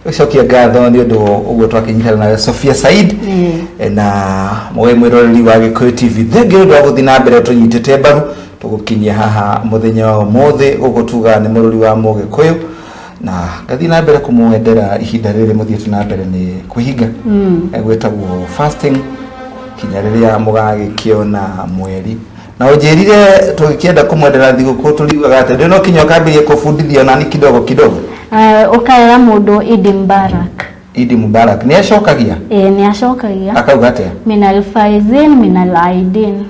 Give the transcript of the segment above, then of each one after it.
Gũcokia ngatho nĩ ũndũ ũguo twakĩnyitana nawe Sofia Said. Na we mwĩroreri wa Gĩkũyũ TV, thengiũ nĩ ũndũ wa gũthiĩ na mbere tũnyitĩte mbaru tũgũkinyia haha mũthenya wa ũmũthĩ. Gũkũ tugaga nĩ mũrũri wa Mũgĩkũyũ, na ngathiĩ na mbere kũmwendera ihinda rĩrĩ mũthiĩte na mbere nĩ kwĩhinga. Gwĩtagwo fasting kinya rĩrĩa mũgagĩkĩona mweri. Na ũnjĩrire tũgĩkĩenda kũmwendera thigũkũ tũriugaga atĩa? Ndĩ no kinya ũkambĩrĩria kũbundithia onani kidogo kidogo. Ũkaĩra mũndũ Idi Mubarak. Idi Mubarak. Nĩ acokagia? Ĩĩ, nĩ acokagia. Akauga atĩa? Minal faizin minal aidin.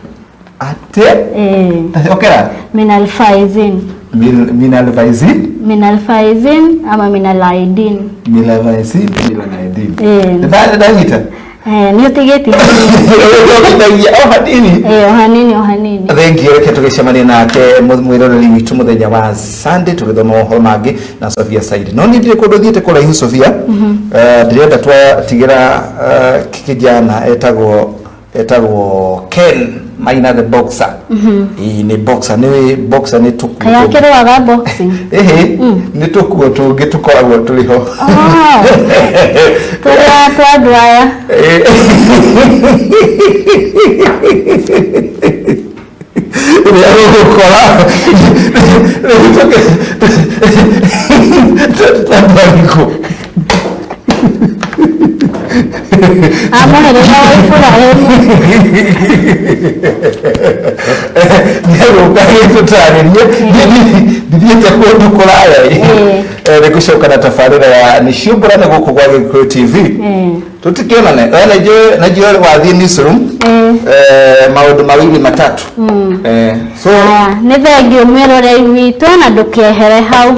Atĩ? Ĩĩ. Tacokera. Minal faizin. Minal faizin? Minal faizin ama minal aidin. Minal faizin minal aidin. Ĩĩ. Ndanyita. Nĩ ũtigĩtie. Ũtigithagia o hanini. Ĩĩ, o hanini o hanini. Thengiũ, reke tũgĩcemanie nake mwĩroreri witũ mũthenya wa Sunday tũgĩthoma mohoro mangĩ na Sofia Said. No niĩ ndirĩ kũndũ thiĩte kũraihu, Sofia. Ndĩrenda twatigĩra kijana etagwo Ken Maina the boxer. Ĩĩ, nĩ boxer, nĩ boxer, nĩ tũkuo. Kaĩ akĩrũaga boxing? Ĩhĩ, nĩ tũkuo tũngĩ tũkoragwo tũrĩ ho. Oh. Tũrĩa twa andũ aya. Ĩrĩa ũgũkora tũtarĩkũ. A mũhĩrĩga wa Iburahimu. Nĩegũka gĩtũtarĩrie. Ndithiĩte kũndũ kũraya. Nĩ gũcoka na tabarĩra ya nĩ ciũmbũra nĩ gũkũ gwa Gĩkũyũ TV. Tũtikĩonane we nĩnjũĩ wathiĩ newsroom. Maũndũ mawili matatu. So Aya, nĩ thengiũ mwĩroreri witũ na ndũkehere hau.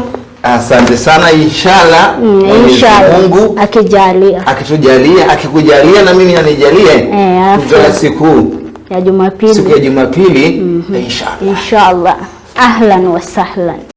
Asante sana, inshallah. Mwenyezi Inshallah. Mungu akijalia, akitujalia, akikujalia na mimi anijalie, alafu tutala siku ya Jumapili, siku ya Jumapili, inshallah. Inshallah. Ahlan wa sahlan.